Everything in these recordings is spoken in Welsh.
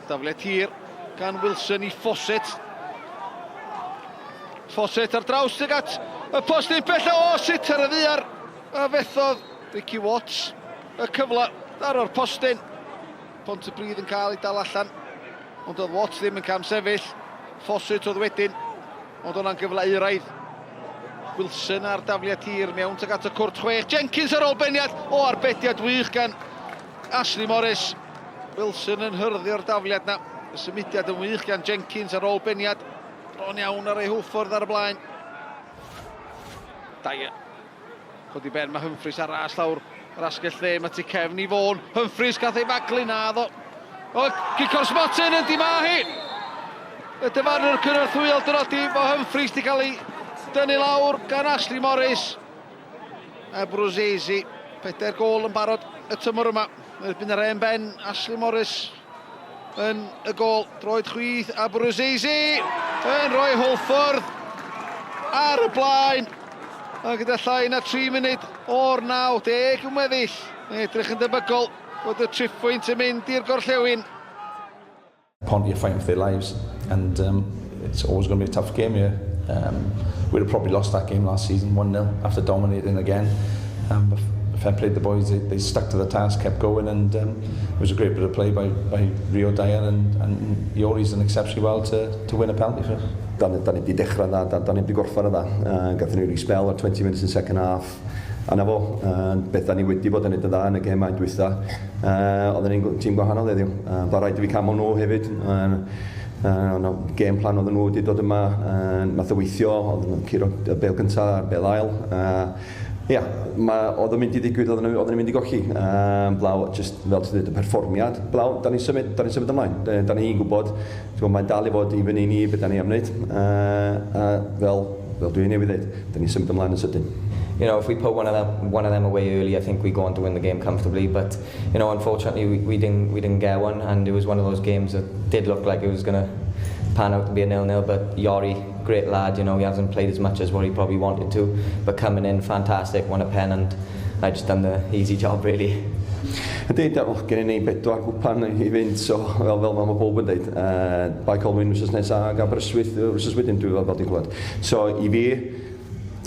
Dafliad hir gan Wilson i Fawcett. Fawcett ar draws tuag at y postyn pella o sut ar y ddaear a fethodd Ricky Watts y cyfle daro'r postyn. Pontypridd yn cael ei dal allan ond oedd Watts ddim yn camsefyll. Fawcett oedd wedyn ond o'na'n gyfle euraidd. Wilson ar dafliad hir mewn tuag at y cwrt chwech. Jenkins ar ôl beniad o arbediad wych gan Ashley Morris. Wilson yn hyrddio'r dafliad 'na. Y symudiad yn wych gan Jenkins ar ôl beniad. Bron iawn ar ei Hwlffordd ar y blaen. Dyer. Codi ben mae Humphreys ar ras lawr yr asgell dde, mae tu cefn i Fôn. Humphreys gath ei faglu na ddo. O, gic o'r smotyn yn di ma hi! Y dyfarnwr cynorthwyol dynodi fo Humphreys di cael ei dynnu lawr gan Ashley Morris. Abruzzese, pedair gôl yn barod y tymor yma. Erbyn yr hen ben, Ashley Morris yn y gôl. Droed chwith Abruzzese yn rhoi Hwlffordd ar y blaen. A gyda llai na 3 munud o'r 90 yn weddill, mae'n edrych yn debygol bod y triphwynt yn mynd i'r gorllewin. Ponty are fighting for their lives and it's always going to be a tough game here. We'd have probably lost that game last season 1-0 after dominating again. But fair play to the boys, they stuck to the task, kept going and it was a great bit of play by Rio Dyer and Iori's done exceptionally well to win a penalty for us. Da ni wedi dechrau dda, da ni wedi gorffen yn dda. Gathon ni ryw spell ar 20 minutes in second half. A 'na fo, beth da ni wedi bod yn neud yn dda yn y gemau dwytha. Oedden ni'n tîm gwahanol heddiw. Fa rhaid i fi canmol nhw hefyd. No, game plan oedden nhw wedi dod yma, nath o weithio, oedden nhw'n curo y bêl gyntaf a'r bêl ail. Ia, ma, oedd o'n mynd i ddigwydd, oedden nhw, oedden ni'n mynd i golli. Blaw, just fel ti'n dweud, y perfformiad, blaw, da ni'n symud ymlaen. Da ni'n gwybod, ti'n mae'n dal i fod i fyny i ni beth da ni am wneud. A fel dwi'n newydd dweud, da ni'n symud ymlaen yn sydyn. If we put one of them away early, I think we go on to win the game comfortably. But unfortunately, we didn't get one, and it was one of those games that did look like it was going to pan out to be a 0-0. But Iori, great lad, he hasn't played as much as what he probably wanted to, but coming in, fantastic, won a pen, and I just done the easy job, really. Ydy, gen i ni bedwar gwpan i fynd, so fel mae pob yn dweud. Bae Colwyn wythnos nesaf ac Aberystwyth wythnos wedyn, dwi fel dwi'n clywed. So i fi,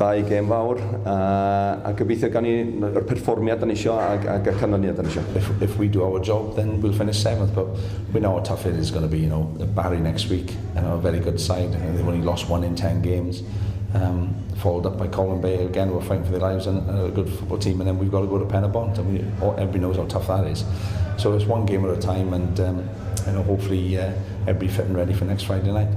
dau gêm fawr, a gobeithio gan ni yr perfformiad da ni isio ac y canlyniad da ni isio. If we do our job, then we'll finish seventh. But we know how tough it is going to be. Barry next week, a very good side. And they've only lost one in 10 games. Followed up by Colwyn Bay again, who are fighting for their lives and a good football team. And then we've got to go to Penybont, and everybody knows how tough that is. So it's one game at a time, and hopefully everybody fit and ready for next Friday night.